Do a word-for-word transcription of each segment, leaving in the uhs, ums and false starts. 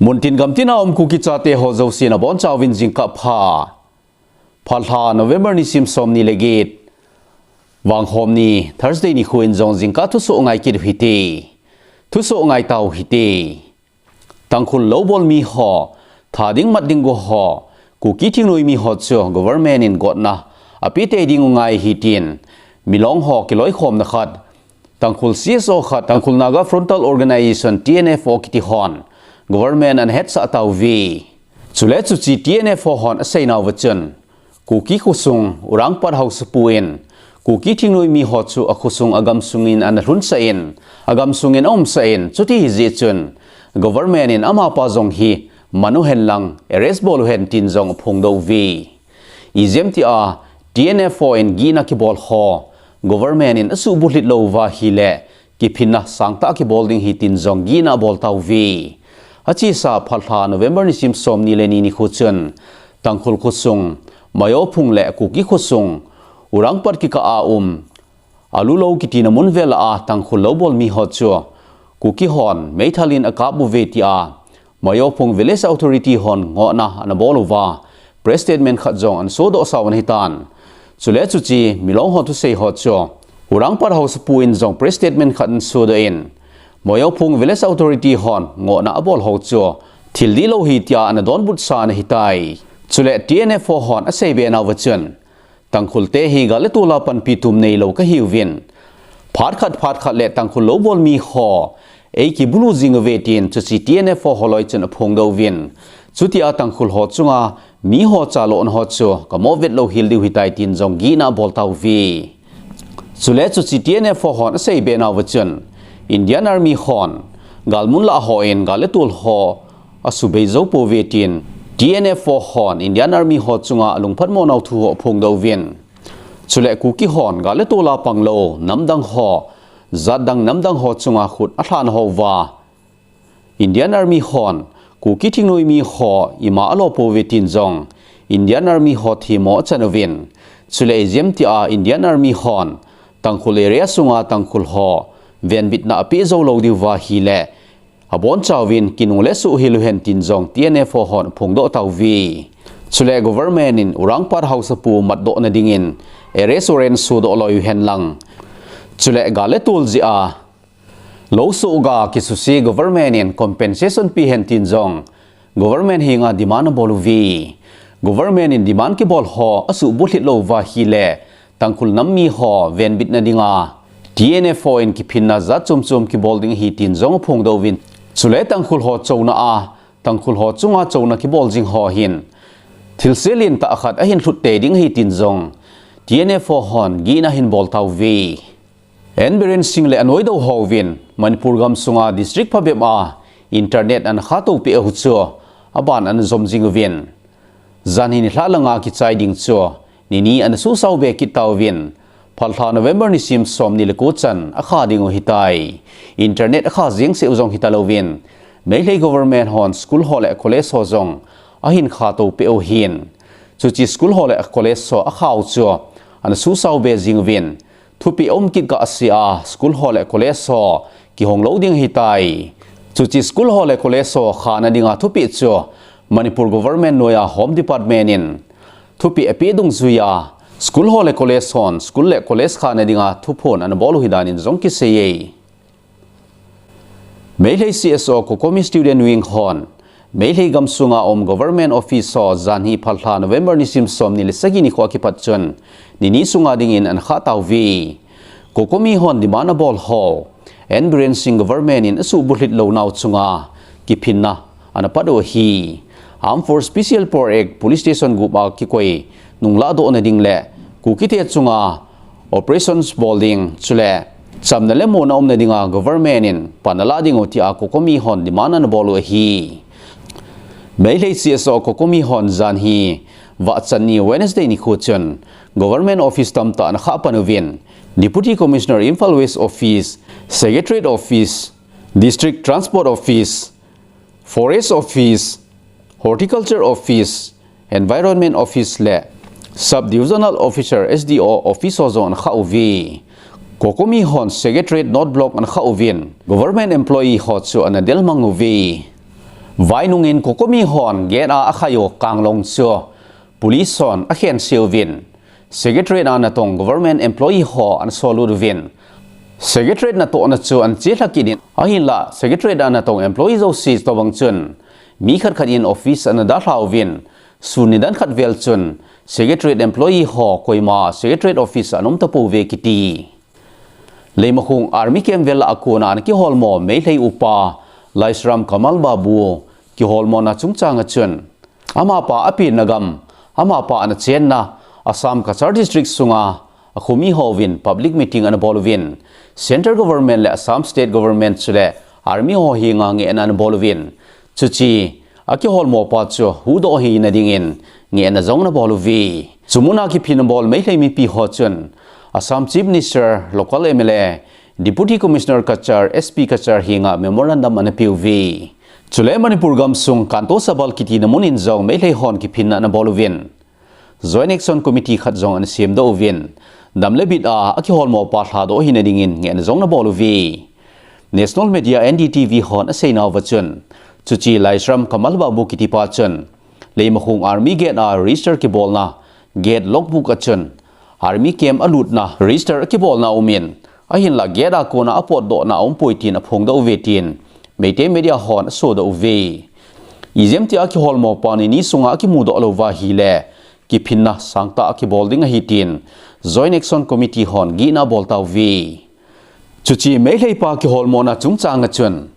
Muntin gamtin a um Kuki chate ho jouse na bonchauvin jingkah pha. Phalha November nisim somni le get, Vanghom ni Thursday nikho in jong jingkah thusoh ngai kit u hite. Thusoh ngai tau hite. Tangkhul loubol mi ho, tha ding mat ding go ho, Kuki thingnoimi ho chu government in gotna ape tei ding u ngai ahi tin, Milong ho kiloikhomna khat, Tangkhul C S O khat, Tangkhul Naga Frontal Organization, T N F O kiti hon government ana hetsah tauve. Chule chuche T N F O hon aseinauva chun, Kuki khosung Urangpat haosapu in Kuki thingnoimi ho chu akhosung agamsung in ana lhunsah in, agamsung in aumsah in, chuti ahijeh chun government in amapa jong hi man u hen lang arrest bol u hen tin jong aphongdoh uve. Ijeh ham tia T N F O in gihna kibol ho government in asuhbulhit lou uva ahile, kiphinna sangtah kibol ding ahi tin jong gihna abol tauve. Achesa Phalha November nisim somni le ni nikho chun, Tangkhul khosung Mayophung le Kuki khosung Urangpat kikah a um Alulou kitina mun vel a Tangkhul loubol mi ho chu Kuki hon meithal in akap uve tia Mayophung Village Authority hon ngohna ana bol uva, press statement khat jong ana sodoh sau ana hitan. Chule chuche Milong ho thusei ho chu Urangpat haosapu in jong press statement khat ana sodoh in, Mayophung Village Authority hon ngohna abol ho chu thil dihlou ahi tia ana donbutsa ana hitai. Chule T N F O hon aseibe nauva chun, Tangkhul te hi gal le tol a panpi tum neilou kahiuvin, phat khat phat khat le Tangkhul loubol mi ho eikibulu jing uve tin chuche T N F O holoi chun aphongdoh uvin, chutia Tangkhul ho chunga mi ho chalona ho chu kamovet louhel diu ahitai tin jong gihna abol tauve. Chule chuche T N F O hon aseibe nauva chun, Indian Army hon galmun lah a hon gal le tol ho asubei jou pouve tin, T N F O hon Indian Army ho chunga alungphatmo nau thu ho aphongdoh uvin, chule Kuki hon gal le tol a panglou namdang ho, jatdang namdang ho chunga khut alhan hou uva, Indian Army hon Kuki thingnoimi ho ima alo pouve tin jong Indian Army ho themmo achan uvin, chule ijeh ham tia Indian Army hon Tangkhul area sunga Tangkhul ho venbitna ape jou lou diu va ahile, abonchauvin kinung le suhhel u hen tin jong T N F O hon aphongdoh tauve. Chule government in Urangpat haosapu matdohna dingin arrest warrant sodoh loi u hen lang, chule gal le tol jeh a lou soh ga kisuse government in compensation pe hen tin jong government henga demand abol uve. Government in demand kibol ho asuhbulhit lou uva ahile, Tangkhul nam mi ho venbitna dinga T N F O in kiphinna jat chom chom kibol ding ahi tin jong aphongdoh uvin, chule Tangkhul ho chouna a, Tangkhul ho chunga chouna kibol jing ho hin thilse lentah khat ahin lhut tei ding ahi tin jong T N F O hon gihna ahin bol tauve. N Biren Singh le anoidoh hovin Manipur gamsunga district phabep a internet ana khatou peh u chu aban ana jom jing uvin, janhi nilhah langa kichai ding chu nini ana suhsao be kit tauvin, phalha November nisim somni le ko chan akha ding u ahitai. Internet akha jeng seh u jong hitalouvin, Meitei government hon school ho le college ho jong ahin khatou peh u ahin, chuche school ho le college ho akhau chu ana suhsao be jing uvin, thupeh aum kit kah sea school ho le college ho kihong lou ding ahitai. Chuche school ho le college ho khana dinga thupeh chu Manipur government noiya Home Department in thupeh apeh dungjuiya school ho le college hon school le college khana dinga thuphon ana bol u ahi danin jong kiseiye. Meitei C S O COCOMI Student Wing hon Meitei gamsunga um government office ho janhi phalha November nisim somni le sagi nikho a kipat chun nini sunga dingin ana khah tauve. COCOMI hon demand abol ho N Biren Singh government in asuhbulhit lou nau chunga kiphinna ana pat u ahi. Armed Force Special Power Act, Police Station gup a kikoi nunglah dohna ding le Kukite chunga operations bol ding, chule chamna le monna umna dinga government in pan alah ding u tia COCOMI hon demand ana bol u ahi. Meitei C S O COCOMI hon janhi vahchanni Wednesday nikho chun government office tamtah ana khah pan uvin, Deputy Commissioner Imphal West Office, Secretariat Office, District Transport Office, Forest Office, Horticulture Office, Environment Office le Sub Divisional Officer, S D O Office ho jong ana khah uve. COCOMI hon Secretariat North Block ana khah uvin, government employee ho chu ana delmang uve. Vainung in COCOMI hon gate a akhai u kanglong chu police hon akhen se uvin, Secretariat a natong government employee ho ana sol lut uvin, Secretariat natohna chu ana chelha kit in, ahinlah Secretariat a natong employee jouse tobang chun mi khat khat in office ana dalha uvin, sun nidan khat vel chun Secretariat employee ho koima Secretariat office a ana um tapouve kiti. Leimakhong Army Camp vel a kona ana kiholmo Meitei upa Laishram Kamal Babu kiholmona chungchang a chun, amapa apenna gam, amapa ana chenna Assam Cachar District sunga akhomi hovin public meeting ana bol uvin, Central Government le Assam State Government chule Army ho henga ngehna ana bol uvin, chuche akiholmopa chu huhdoh hina dingin ngehna jong ana bol uve. Chu muna kiphinna bol Meitei mipi ho chun Assam Chief Minister, local M L A, Deputy Commissioner Cachar, S P Cachar henga memorandum ana peuve. Chule Manipur gamsung Kanto Sabal kitina mun in jong Meitei hon kiphinna ana bol uvin, Joint Action Committee khat jong ana semdoh uvin, dam le bit a akiholmopa lhadoh hina dingin ngehna jong ana bol uve. National media N D T V hon aseinauva chun, chuche Laishram Kamal Babu kitipa chun Leimakhong Army Gate a register kibolna gate logbook a chun Army camp alutna register akibolna aumin, ahinlah gate a kona apotdohna aumpoi tin aphongdoh uve tin Meitei media hon asodoh uve. Ijemtia kiholmopa ni ni sunga akimudoh louva ahile, kiphinna sangtah a kibol ding ahi tin Joint Action Committee hon gihna abol tauve. Chuche Meiteipa kiholmona chungchang a chun,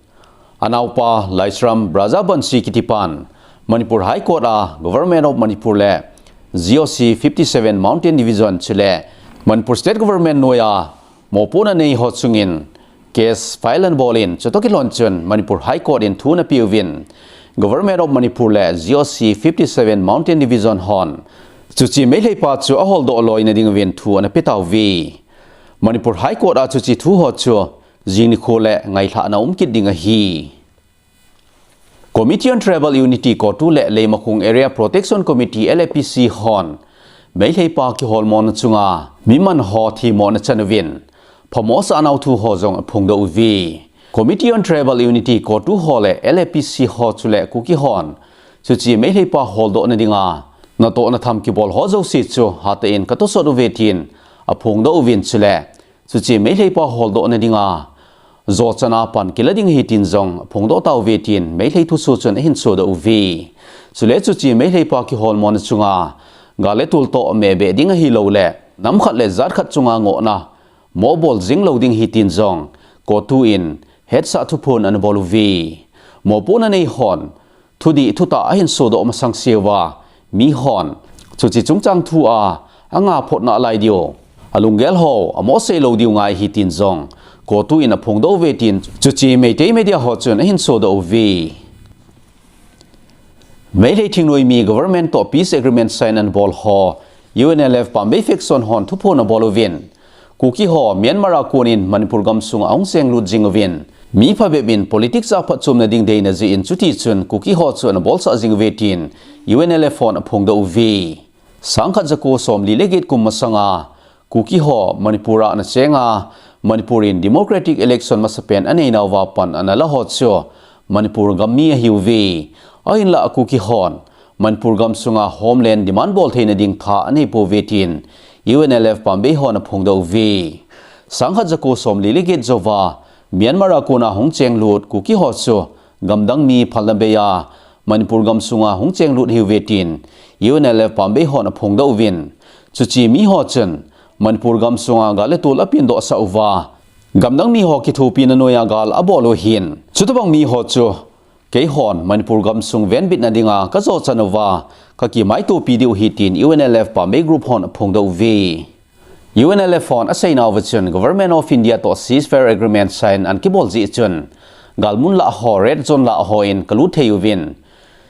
anaopa Laishram Brajabanshi kitipan Manipur High Court a Government of Manipur le G O C fifty seven Mountain Division chule Manipur State Government noiya mopohna nei ho chungin case file ana bolin, chutoh kilhon chun Manipur High Court in thu ana peuvin, Government of Manipur le G O C fifty seven Mountain Division hon chuche Meiteipa chu aholdoh loina dinguvin thu ana petauve. Manipur High Court a chuche thu ho chu jing nikho le ngailhahna um kit ding ahi. Committee on Tribal Unity, CoTU le Leimakhong Area Protection Committee, L A P C hon Meiteipa kiholmona chunga miman ho themmo ana chan uvin, phamo asahnau thu ho jong aphongdoh uve. Committee on Tribal Unity, CoTU ho le L A P C ho chule Kuki hon chuche Meiteipa holdohna dinga natohna tham kibol ho jouse chu hatah in katosot uve tin aphongdoh uvin, chule chuche Meiteipa holdohna dinga jochan a pan kila ding ahi tin jong aphongdoh tauve tin Meitei thusoh chun ahin sodoh uve. Chule chuche Meiteipa kiholmona chunga gal le tol toh mehbeh ding ahilouleh nam khat le jat khat chunga ngohna mo bol jing lou ding ahi tin jong CoTU in hetsah thuphon ana bol uve. Mopohna nei hon thudih thutah ahin sodoh masang seuva, mihon chuche chungchang thu a anga photna lai diu, alunggel ho amo sei lou diu ngai ahi tin jong CoTU in aphongdoh uve tin chuche Meitei media ho chun ahin sodoh uve. Meitei thingnoimi government toh peace agreement sign ana bol ho U N L F Pambei faction hon thuphon abol uvin, Kuki ho Myanmar a konin Manipur gamsunga ahung chenglut jing uvin, mi phabep in politics a phatchomna ding deina jeh in, chuti chun Kuki ho chu ana bolsah jing uve tin U N L F hon aphongdoh uve. Sangkhat jako somli le get kum masanga Kuki ho Manipur a ana chenga, Manipur in democratic election masapen aneinauva pan ana la ho chu Manipur gam mi ahiuve. Ahinlah Kuki hon Manipur gamsunga homeland demand bol theina ding tha anei pouve tin U N L F Pambei hon aphongdoh uve. Sangkhat jako somli le get jouva Myanmar a kona hung chenglut Kuki ho chu gamdang mi phalna beiya Manipur gamsunga hung chenglut ahiuve tin U N L F Pambei hon aphongdoh uvin, chuche mi ho chun Manipur gamsunga gal le tol apendohsah uva, gamdang mi ho kithopina noiya gal abol u ahin, chutobang mi ho chu keihon Manipur gamsung venbitna dinga kajochan uva kakimaitopi diu ahi tin U N L F Pambei group hon aphongdoh uve. U N L F hon aseinauva chun Government of India toh ceasefire agreement sign ana kibol jeh chun galmun lah ho, red zone lah ho in kalut thei uvin,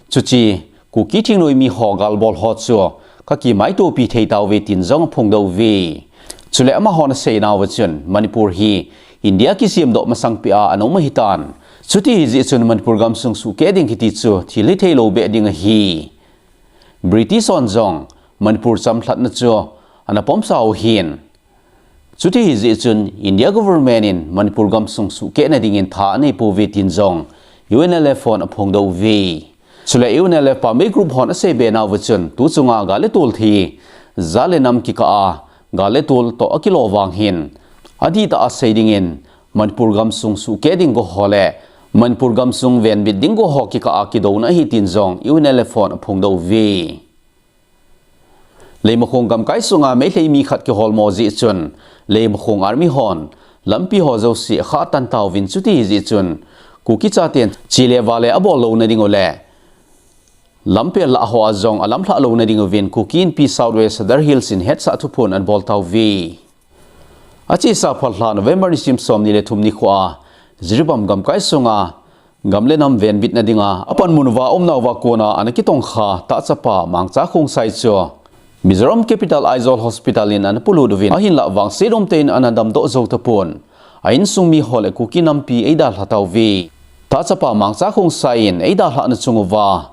chuche Kuki thingnoimi ho galbol ho chu kakimaitopi thei tauve tin jong aphongdoh uve. Chule amahon aseinauva chun Manipur hi India kisemdoh masangpeh a ana um ahitan, chuti ahijeh chun Manipur gamsung suhkeh ding kiti chu thil hithei lou beh ding ahi. British hon jong Manipur chamlhatna chu ana pomsa u ahin, chuti ahijeh chun India government in Manipur gamsung suhkehna dingin tha anei pouve tin jong U N L F hon aphongdoh uve. Chule U N L F Pambei Group hon aseibe nauva chun, tu chunga gal le tol thi, ja le nam kikah a gal le tol toh akilo vang hin, adihtah a sei dingin Manipur gamsung suhkeh ding go ho le Manipur gamsung venbit ding go ho kikah a kidouna ahi tin jong U N L F hon aphongdoh uve. Leimakhong gamkai sunga Meitei mi khat kiholmo jeh chun, Leimakhong Army hon lampi ho jouse akhah tan tauvin, chuti jeh chun Kuki chaten chele vale abol louna ding u le lampel lah hoa jong alamlhah louna ding uvin Kuki Inpi South West Sadar Hills in hetsah thuphon anabol tauve. Achesa phalha November nisim somni le thum nikhoa Jiribam gamkai sunga gam le nam venbitna dinga apanmun uva aumnauva kona ana kitongkha tahchapa Mangcha Khongsai chu Mizoram Capital Aizawl Hospital in ana polut uvin, ahinlah vangset umtah in ana damdoh jou tapon, a insung mi ho le Kuki nampi eidalha tauve. Tahchapa Mangcha Khongsai in eidalhahna chung uva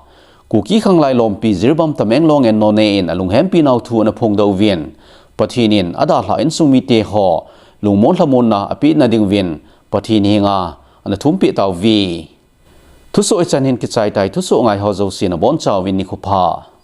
Kuki khanglai lompi Jiribam, Tamenglong and Noney in alunghempi nau thu anaphongdoh uvin, Pathen in adalhah insung mite ho lungmon lhamonna apehna ding uvin Pathen henga ana thumpeh tauve. Thusoh hichan hin kichai tai, thusoh ngai ho jouse nabonchauvin nikho pha.